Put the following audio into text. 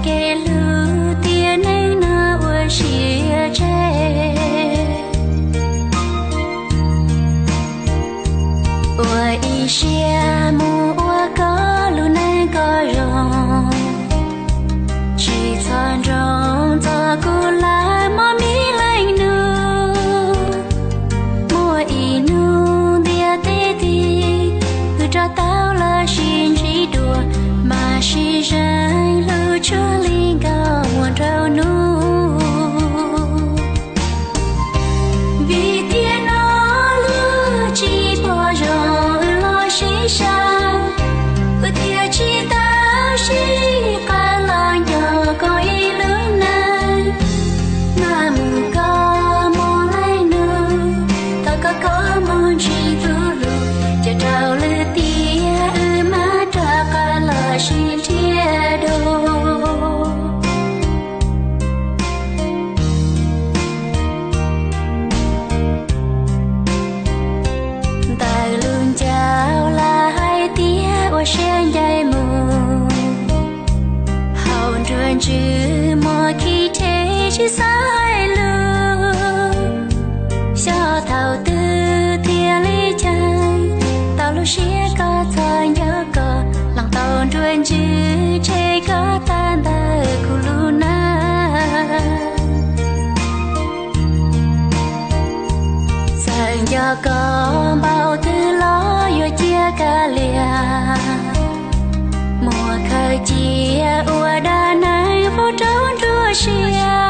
Kev hlub tiam neej no ua siab tseg, ua ib siab mus ua koj lub neej kom zoo. Tsis txhob nroo txog kuv lawm mog me leej nus. Muaj ib hnub ntiaj teb tig, wb rov tau los sib ntsib dua, mam sib zeem hlub tshua li nkauj muam nraug nus. Vim tiam no luag tsis pom zoo wb los sib sau, wb thiaj tsis tau sib qab los nco koj ib lub neej. Mas mus koj mog leej nus, thov koj koj mog ntsis tus hlub, cia raus lwm tiam wb mam rov qab los sib nrhiav dua. Ntawm lub ncauj lawv hais tias ua siab ncaim mus, hauv nruab ntswg muaj khib rhe tsis xav hais lus. Xyov thaum twg thiaj li cheem tau lub siab koj txog nco koj, lees tau nruab ntswg tseg koj tag ntawm kuv lub neej. Txawm nco koj npaum twg los yuav cia kav liam, muab khaws cia ua dab neeg faus rau nruab siab.